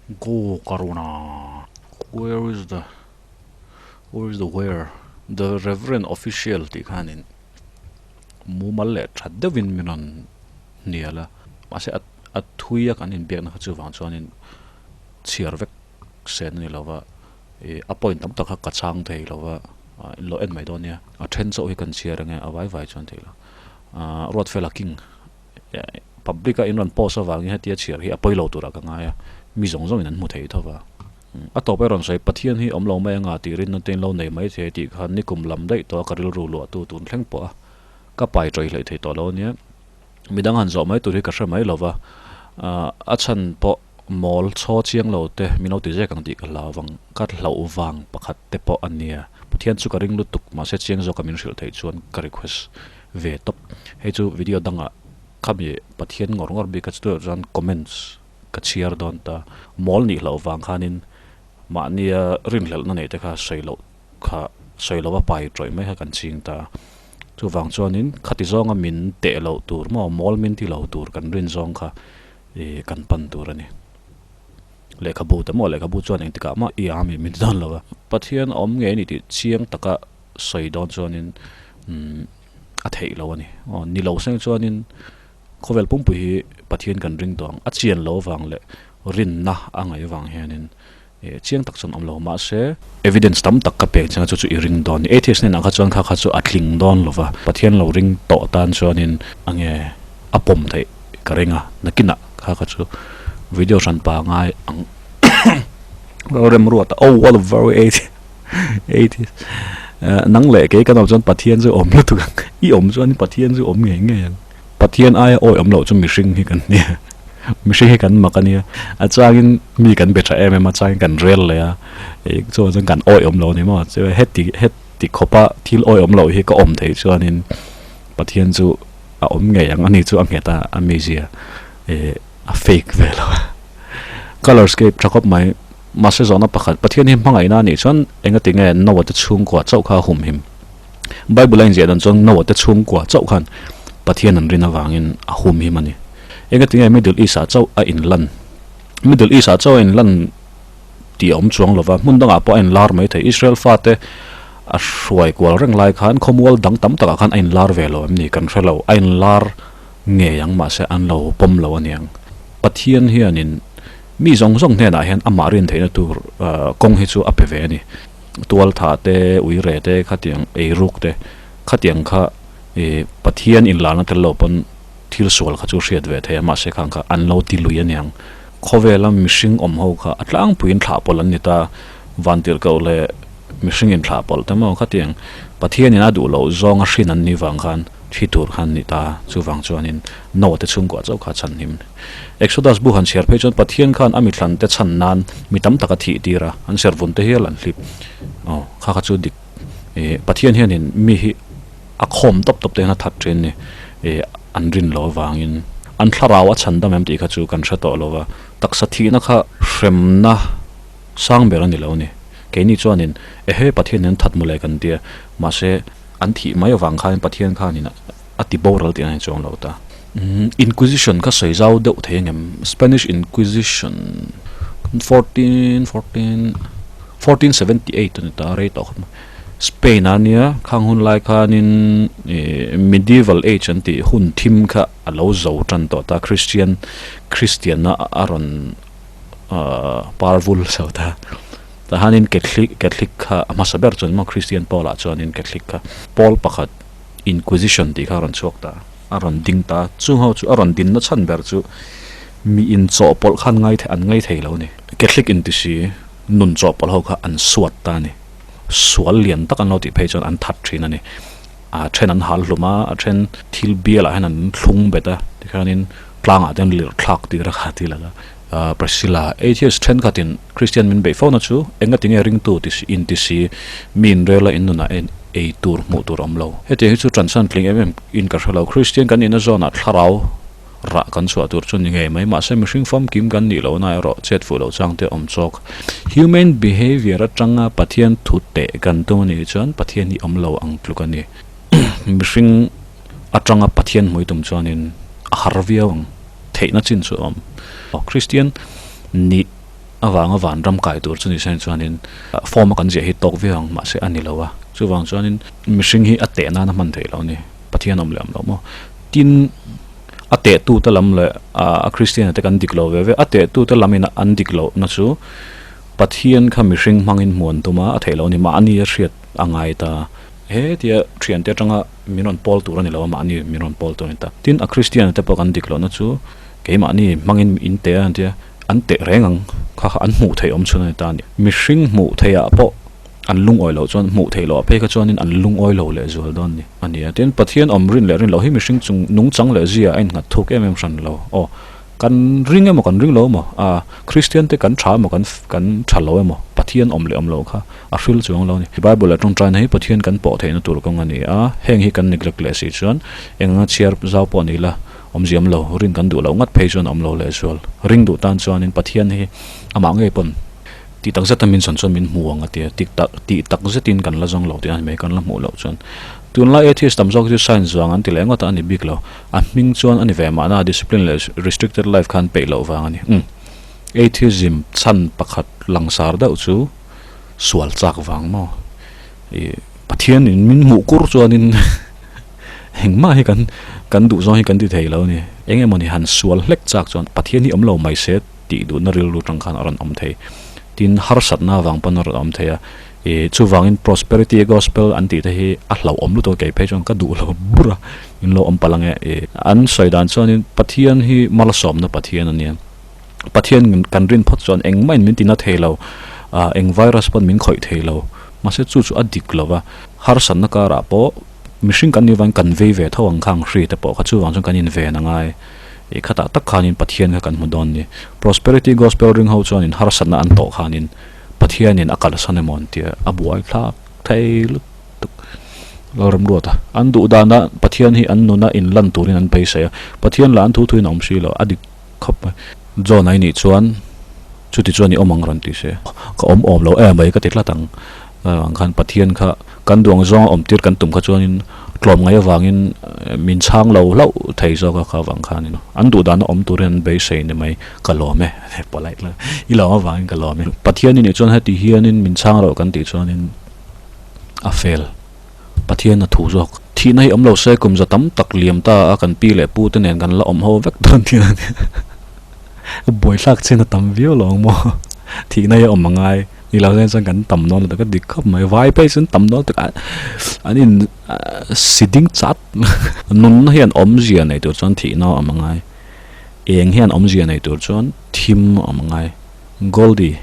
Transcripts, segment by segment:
Go Karuna Where is the Where is the where The Reverend Official tih khanin mumal leh that deuhin min rawn hnial a mahse a a thui a kan inbiakna kha chuvang chuanin chhiar vek sen a ni lo va ih a point tam tak kha ka chang thei lo va ah in lo en mai dawn nia a then chauh hi kan chhiar ang e a vai vai chuan theih lo ah Ruatfela King public a in rawn post avangin hetia chhiar hi a pawi lo turah ka ngai a mi zawng zawngin an hmu thei tho va. A tawp erawh sawi Pathian hi awm lo mai anga tih rinna te in lo nei mai thei tih khan nikum lam daih tawh a ka rilru luahtu tun thleng pawh a ka pai ṭawih hleih thei tawh lo ania. Midang han zawh mai tur hi ka hre mai lo va, a chhan pawh mawl chhaw chiang lo te min lo ti zek ang tih ka hlau vang ka hlauh vang pakhat te pawh a nia. Pathian chu ka ring lutuk mahse chiang zawka min hrilh theih chuan ka request ve tawp. Hei chu video dangah khami Pathian ngawr ngawr bik kha chu chuan comments ka chhiar dawn ta. Mawl nih hlauh vang khanin mahnia rinhlelhna neih te kha sawi loh kha sawi lova pai tawih mai kha kan ching ta. Chuvang chuanin khati zawnga min teh loh tur maw mawl min ti lo tur kan rin zawng kha ih kan pan tur a ni. Lehkhabu te maw lehkhabu chuan engtikah mah i am ih min ti dawn lo va. Pathian a awm ngei a ni tih chiang taka sawi dawn chuanin umm a theih lo a ni. Aw ni lo seng chuanin Khawvel pumpui hi Pathian kan ring tawh ang, a chian lo avang leh rinna a ngaih avang hianin chiang tak chuan awm lo. Mahse, evidence tam tak ka pek changa chu chu i ring dawn ni. Atheist hnenah kha chuan kha kha chu a tling dawn lo va, Pathian lo ring tawh tan chuanin a nge a pawm theih ka ring a, nakinah kha kha chu video hran pa ngai ang remruat a, oh what a very atheist nang leh kei kan awm chuan Pathian chu awm lutuk ang, i awm chuan Pathian chu awm ngei ngei ang. Pathian aia awi awm loh chu mihring hi kan nia. Mihring hi kan mak a nia. A changin mi kan be tha em em a, changin kan rel leh a. Ih chuan chuan kan awi awm lo a ni maw? Chuan heti heti khawpa thil awi awm loh hi ka awm theih chuanin Pathian chu a awm ngei ang a ni chu a nghet a, a mizia ih a fake ve lo a. Colorscape tha khawp mai. Mahse zawhna pakhat, Pathian hi hmangaihna a nih chuan engati nge Noah te chhungkua chauh kha a humhim? Bible a inziah dan chuan Noah te chhungkua chauh khan Pathian an rin avangin a hum him a ni. Engatinge Middle East ah chauh a inlan? Middle East ah chauh a inlan tih a awm chuang lova, hmun dangah pawh a inlar mai thei. Israel fate a hruai kual reng lai khan khawmual dang tam takah khan a inlar ve lo em ni? Kan hre lo. A inlar ngei ang mahse an lo pawm lo a niang. Pathian hianin mi zawng zawng hnenah hian amah rin theihna tur kawng hi chu a pe ve a ni. Tual tha te, ui re te, khatiang ei ruk te, khatiang kha ih Pathian inlarna tel lo pawn thil sual kha chu hriat ve thei a, mahse khang kha an lo ti lui aniang. Khawvela mihring awm ho kha a tlangpuiin thlah pawlh an ni ta, vantirhkoh leh mihring inthlah pawlh te maw khatiang Pathianin a duh loh zawnga hrin an nih vang khan thi tur khan an ni ta, chuvang chuanin Noah te chhungkuah chauh kha a chhanhim. Exodus bu han chhiar phei chuan Pathian khan a mithlan te chhan nan mi tam tak a thih tir a, an servun te hial an hlip. Aw, kha kha chu dik. Ih, Pathian hianin mi hi a khawm tawp tawp te hian a that thin ni. Ih, an rin lo avangin an thlarau a chhan dam em tih kha chu kan hre tawh lo va, taksa thihna kha hremna sang ber a ni lo ni. Keini chuanin ehe Pathian hian that mawle kan tia, mahse an thih mai avang khanin Pathian khanin a ti boral tih a ni chuang lo ta. Inquisition kha sawi zau deuh thei angem? Spanish Inquisition 14 14 1478 a ni ta rei tawh khawp mai. Spain a nia khang hun lai khanin ih medieval age an tih hun thim kha a lo zo tan tawh ta Christian Christian a a rawn ahh parvul chho ta. Tahanin Catholic Catholic kha a hmasa ber chuan maw Christian Paul ah chuanin Catholic kha Paul pakhat Inquisition tih kha a rawn chhuak ta, a rawn ding ta. Chung ho chu a rawn dinna chhan ber chu mi inchawhpawlh khan ngai an ngai thei lo a ni. Catholic inti si nun chawhpawlh ho kha an suat ta a ni. Sual lian tak an lo tih phei chuan an that thin a ni. A then an hal hlum a, a then thil bialah hian an thlung bet a, tikhianin tlangah te an lirh thlak tir a kha ti la la. Priscilla, atheist thenkhatin Christian min beih fo na chu enga tinge ringtu ti si inti si mi inrel a innunah ei tur hmuh tur awm lo. Hetiang hi chu transan tling em em in ka hre lo. Christian kan nihna zawnah thlarau rah kan chhuah tur chu ni ngei mai. Mahse mihring famkim kan nih lohna erawh chet fuh loh chang te awm chawk. Human behavior atanga Pathian thu teh kan tum a nih chuan Pathian hi awm lo ang tluk a ni. Mihring atanga Pathian hmui tum chuanin a har viau ang. Theihna chin chu a awm. Christian nih. avanga vanram kai tur chu ni se chuanin form a kan ziah hi tawk viau ang mahse a ni lo a, chuvang chuanin mihring hi a teh nana hman theih loh a ni, Pathian awm leh awm loh maw? Tin, a tehtute lam leh a Kristian te kan dik lo ve ve, a tehtute lamin an dik lohna chu Pathian kha mihring hmangin hmu an tum a, a theih loh a ni, mahni a hriat a ngai ta. He tia thiante atanga min rawn pawl tur a ni lo a, mahni min rawn pawl tur a ni ta. Tin, a Kristian te pawh kan dik lohna chu keimahni hmangin in teh a an tia, an teh reng ang kha kha an hmuh theih awm chhun a ni ta a ni. Mihring hmuh theihah pawh an lungawi loh chuan hmuh theih loh ah phei kha chuanin an lungawi lo leh zual dawn a ni. A ni a, tin, Pathian awm rin leh rin loh hi mihring chung nungchang leh zia a innghat thuk em em hran lo. Aw. Kan ring emaw kan ring lo emaw, a Kristian te kan tha emaw kan kan tha lo emaw, Pathian awm leh awm lo kha a hril chuang lo a ni. Bible ah tawngtaina hi Pathian kan pawh theihna tur kawng a ni a, heng hi kan neglect leh si chuan eng anga chhiar zau pawh ni ila awmziam lo, rin kan duh loh ngat phei chuan a awm lo leh zual. Ring duh tan chuanin Pathian hi amah ngei pawn tih tak zeta min sawn chuan min hmu ang a tia, tih tak tih tak zetin kan la zawng lo tih a ni mai, kan la hmuh loh chuan. Tunlai atheist tam zawk hi chu science vang an ti leh ngawt a, a ni bik lo. A hming chuan a ni ve mahna discipline leh restricted life khan peih loh vang a ni. Umm. Atheism chhan pakhat langsar deuh chu sual chak vang maw? Ih Pathian in min hmuh kur chuanin engmah hi kan kan duh zawng hi kan ti thei lo a ni. Eng emaw ni han sual hlek chak chuan Pathian hi awm lo mai se tih duhna rilru tang khan a rawn awm thei. Tin, harsatna vang pawn a rawn awm thei a. Ih chuvangin prosperity gospel an tih te hi a hlauhawm lutuk a kei phei chuan ka duh lo bur a. In lo awm palh ange i an sawi dan chuanin Pathian hi malsawmna Pathian a nia. Pathian kan rin phawt chuan engmah in min tina thei lo, ah eng virus pawn min khawih thei lo. Mahse chu chu a dik lo va, harsatna karah pawh mihring kan nih vangin kan vei ve tho ang khang hri te pawh kha chuvang chuan kan inven a ngai. I khatah tak khanin Pathian kha kan hmu dawn ni. Prosperity Gospel ring ho chuanin harsatna an tawh khanin Pathianin a kalsan emaw an tia a buai thlak thei lut. tuk lo rem ruat a, an duh dana Pathian hi an nuna in lan turin an beisei a, Pathian lah an thu thuin a awm si lo, a dik khawp mai. John ai nih chuan chuti chuan i awm ang rawn ti se, ka awm awm lo em mai ka ti tlat ang, ang khan Pathian kha kan duang zawnga awm tir kan tum kha chuanin tlawm ngai avangin min chhang lo hlauh thei zawk a kha avang khanin an duh dana awm turin an beisei ni mai, ka lawm e, polite la, i lawm avangin ka lawm e. Pathian i nih chuan heti hianin min chhang loh kan tih chuanin. a fel. Pathian a thu zawk. Thihna hi awm lo se kum za tam tak liam ta a kan pi leh pu te nen kan la awm ho vek dawn thin a nia. Buaithlak chin a tam viau lo ang maw. Thihna hi a awm a ngai. Ni lo zen chuan kan tam dawn lutuk a dik khawp mai. Vai phei chuan tam dawn lutuk a an in si ding chat. Nunna hian awmzia nei tur chuan thihna a awm a ngai. Eng hian awmzia nei tur chuan thim a awm a ngai. Goldie,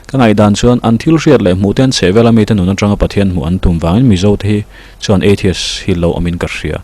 Ka ngaihdan chuan an thil hriat leh hmuh te an chheh vel a mite nun atanga Pathian hmuh an tum vangin Mizo te hi chuan atheist hi lo awmin ka hria.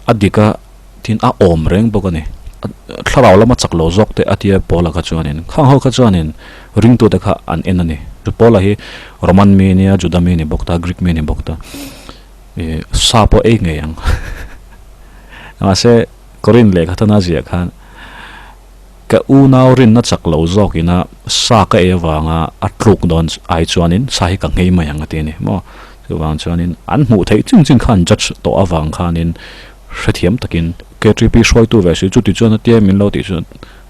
A dik a, tin a awm reng bawk a ni. Thlarau lama chak lo zawk te a tia Paula kha chuanin khang ho kha chuanin ringtute kha an en a ni. Chu Paula hi Roman mi nia, Juda mi ni bawk ta, Greek mi ni bawk ta. Ih sa pawh ei ngei ang. Mahse Korin lehkha thana ziah khan Ka unau rinna chak lo zawk ina sa ka ei avanga a tluk dawn ai chuanin sa hi ka nghei mai ang a ti a ni maw. Chuvang chuanin an hmuh theih chin chin khan judge tawh avang khanin hrethiam takin KTP hruaitu ve si chuti chuan a tia min lo tih chuan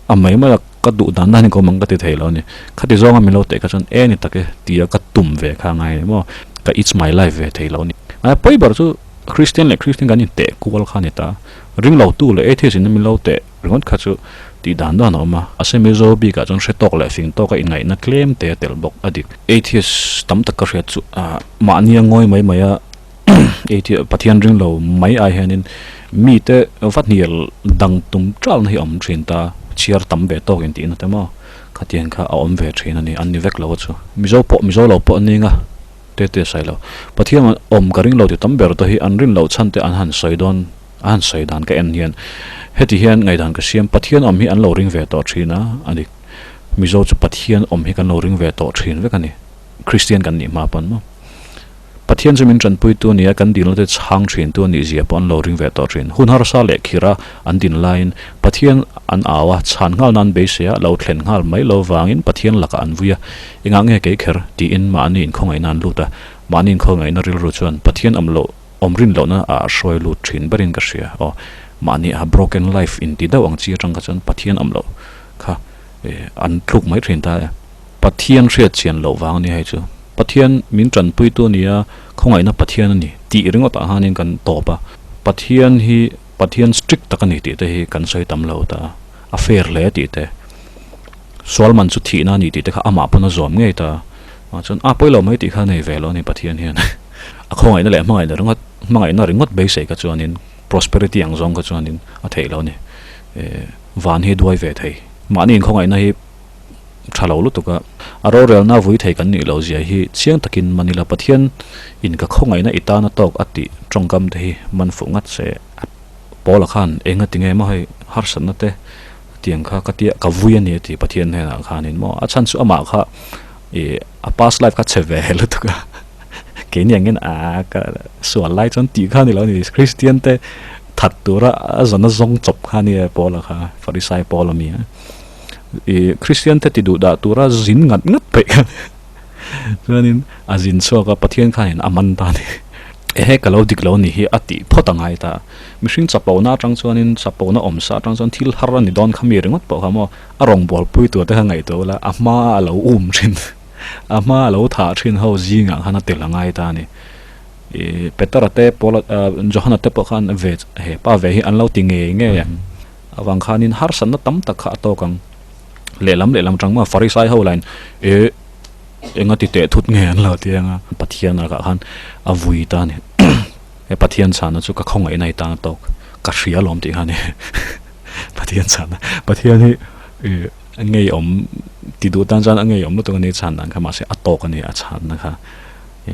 a mai mai a ka duh dan dan in ka awm ang ka ti thei lo a ni. Khati zawnga min lo teh kha chuan e ni tak e tia ka tum ve kha a ngai a ni maw. Ka it's my life ve thei lo a ni. Mahse pawi ber chu Christian leh Christian kan inteh kual kha a ni ta. Ringlotu leh atheist in min lo teh Ringawt kha chu tih dan dan a awm a, a semi zo bikah chuan hre tawk leh fing tawka inngaihna tlem te a tel bawk a dik. Atheist tam tak ka hriat chu mahni a ngawi mai mai a, atheist Pathian ring lo mai ai hianin mite va hnial dang tum talna hi a awm thin ta, chhiar tam ve tawk in tihna te maw khatiang kha a awm ve thin a ni, an ni vek lo a chu. Mizo pawh Mizo lo pawh an ning a, te te sawi lo. Pathian awm ka ring lo ti tam ber te hi an rin loh chhan te an han sawi dawn. A han sawi dan ka en hian heti hian ngaihdan ka siam, Pathian awm hi an lo ring ve tawh thin a, a ni. Mizo chu Pathian awm hi kan lo ring ve tawh thin vek a ni. Kristian kan nih hma pawn maw. Pathian chu min tanpuitu a ni a, kan dilna te chhang thintu a nih zia pawh an lo ring ve tawh thin. Hun harsa leh khirh a an din laiin Pathian an au a, chhan nghal nan beisei a, lo thlen nghal mai lo vangin Pathian lakah an vui a, engah nge kei kher tiin mahni inkhawngaihna an lut a, mahni inkhawngaihna rilru chuan Pathian awm loh Awm rin lohna ah a hruai lut thin berin ka hria. Aw, mahni a broken life in ti deuh ang chi atang kha chuan Pathian awm loh kha an tluk mai thin ta e. Pathian hriat chian loh vang a ni hei chu. Pathian min tanpuitu a ni a, khawngaihna Pathian a ni tih ringawtah khanin kan tawp a. Pathian hi Pathian strict tak a ni tih te hi kan sawi tam lo ta a, a fair hle tih te, sual man chu thihna a ni tih te kha amah pawn a zawm ngei ta a, chuan a pawi lo mai tih kha a nei ve lo a ni Pathian hian. A khawngaihna leh hmangaihna ringawt hmangaihna ringawt beisei kha chuanin prosperity ang zawng kha chuanin a theih lo a ni. Van hi duai ve thei. Mahni inkhawngaihna hi tha lo lutuk a, a rorelna vui thei kan nih loh zia hi chiang takin man ila Pathian in ka khawngaihna i tana tawk a tih tawngkam te hi man fuh ngat se. Paula khan enga ti nge maw hei harsatna te tiang kha ka tia ka vui a ni a ti Pathian hnenah khanin maw a chhan chu amah kha ih a past life kha chhe ve lutuk a keini angin a ka sual lai chuan tih kha a ni lo a ni Christian te that tura a zawna zawng chawp kha a ni e Paula kha Farisai Paula mi a. Ih Kristian te ti duh dah tura zin ngat ngat peih kha chuanin a zin chhuak a Pathian khanin a man ta a ni. Ehe ka lo dik lo ni hi a tih phawt a ngai ta. Mihring chapona atang chuanin chapona awm sa atang chuan thil har a ni dawn kha mi ringawt pawh kha maw a rawn bualpui tur te kha ngaihtuah ula a hma a lo um thin a hma a lo thah thin ho zingah khan a tel a ngai ta a ni. Ih Petera te Paula Johana te pawh khan ve he pa ve hi an lo ti ngei ngei a. Avang khanin harsatna tam tak kha a tawk ang. Lehlam lehlam tang maw Farisai ho lahin e enga ti teh thut nge an lo ti anga Pathian lakah khan a vui ta a ni. He Pathian chhana chu ka khawngaihna i tan a tawk ka hria alawm tih kha a ni. Pathian chhana Pathian hi e ngeiawm ti duh tan chuan a ngeiawm lutuk a ni chhan dan kha mahse a tawk a ni a chhanna kha e.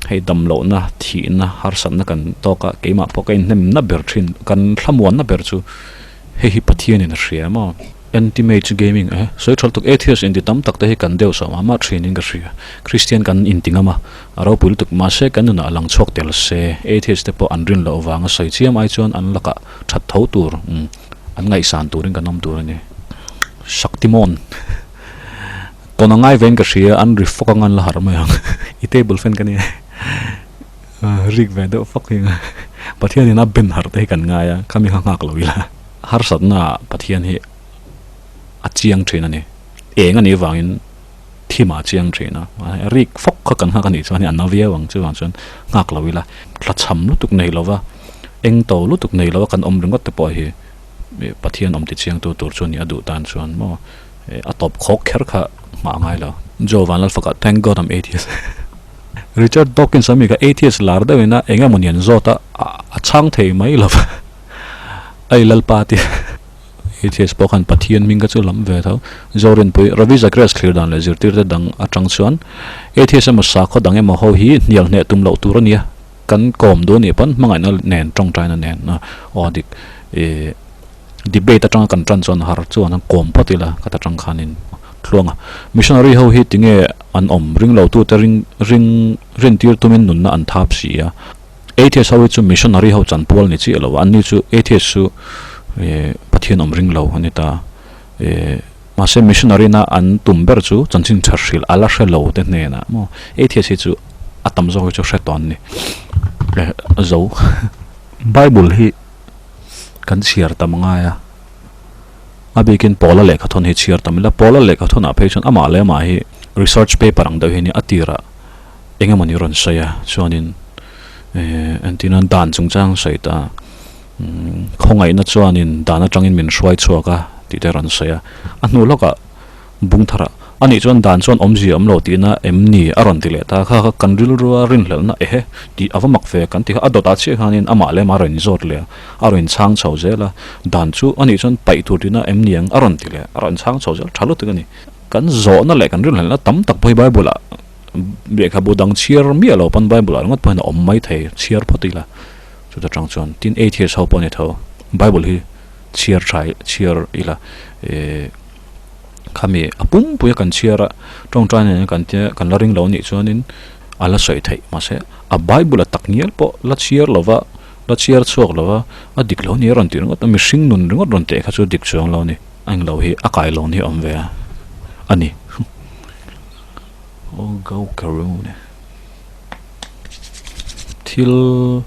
Hei damlohna, thihna, harsatna kan tawk a, keimah pawh ka inhnemna ber thin, kan thlamuanna ber chu hei hi Pathianin a hria maw? Anti-mage gaming eh, sawi tha lutuk, atheist inti tam tak te hi kan deuh sawm mah thinin ka hria, Christian kan inti ngam a, a ropui lutuk, mahse kan nunah lang chhuak tel se, atheist te pawh an rin loh vanga sawi chiam ai chuan an lakah that tho tur, an ngaihsan turin kan awm tur a ni. Shaktimon. Tawn a ngai vein ka hria, an ri fawk anga an la harh mai ang. I table fan ka nia rik ve deuh fawk hi Pathianin a ben harh te hi kan ngai a, khami kha nghak lo ila. Harsatna ah Pathian hi a chiang thin a ni. Eng a nih vangin thim ah a chiang thin a, rik fawk kha kan nghak a nih chuan a na viau ang chuvang chuan nghak lo ila. Tlachham lutuk nei lova, eng to lutuk nei lova kan awm ringawt te pawh hi Pathian awm ti chiangtu tur chu a ni a duh tan chuan maw. A tawp khawk kher kha hmah a ngai lo. Joe Vanlalfaka thank God I'm atheist. Richard Dawkins a mi kha atheist lar deuh in a eng emaw ni an zawt a, a chhang thei mai lo va. Ei Lalpa ti atheist pawh khan Pathian hming kha chu lam ve tho. Zorinpui, Ravi Zacharias thlir dan leh zirtirte dang atang chuan atheist emaw sakhaw dang emaw ho hi hnial hneh tum loh tur a nia. Kan kawm duh a nih pawn hmangaihna nen tawngtaina nen aw dik ih. Debate atanga kan tan chuan har chuan an kawm phawt ila ka ta tang khanin tluang a. Missionary ho hi tinge an awm ring lo tute ring ring rintir tumin nunna an thap si a. Atheist ho hi chu missionary ho chanpual ni chiah lo a, anni chu atheist chu eh Pathian awm ring lo a ni ta. Eh mahse missionary na an tum ber chu chanchin tha hrilh a la hre lo te hnenah maw atheist hi chu a tam zawk hi chu hre tawh an ni. Eh zo Bible hi. Kan chhiar tam ngai a, a bikin Paula lehkhathawn hi chhiar tam ila, Paula lehkhathawnah phei chuan amah leh amah hi research paper ang deuh hi a nia, a tirah eng emawni rawn sawi a, chuanin eh entirnan dan chungchang sawi ta, khawngaihna chuanin dan atangin min hruai chhuak a tih te rawn sawi a, a hnu lawkah Bung tharah, Anih chuan dan chuan awmzia awm lo tihna em ni? a rawn ti leh ta. Kha kha kan rilrua rinhlelhna ehe tih a va mak ve kan ti kha. A dawtah chiah khanin amah leh amah a rawn zawt leh a, a rawn chhang chho zel a. Dan chu anih chuan paih tur tihna em ni ang? a rawn ti leh a, a rawn chhang chho zel. Tha lutuk a ni. Kan zawhna leh kan rinhlelhna tam tak pawh hi Bible-ah lehkhabu dang chhiar miah lo pawn Bible-ah ringawt pawhin a awm mai thei, chhiar phawt ila. Chuta tang chuan tin atheist ho pawh a ni tho. Bible hi chhiar tha chhiar ila eh. Khami a pumpuia kan chhiar a, tawngtai nen kan tia kan la ring lo anih chuanin a la sawi theih. Mahse, a Bible a tak ngial pawh la chhiar lova, la chhiar chhuak lova, a dik lo ni a rawn tih ringawt a, mihring nun ringawt rawn teh kha chu dik chuang lo a ni. A englo hi a kailawn hi a awm ve a, a ni. Aw go Karun. Thil.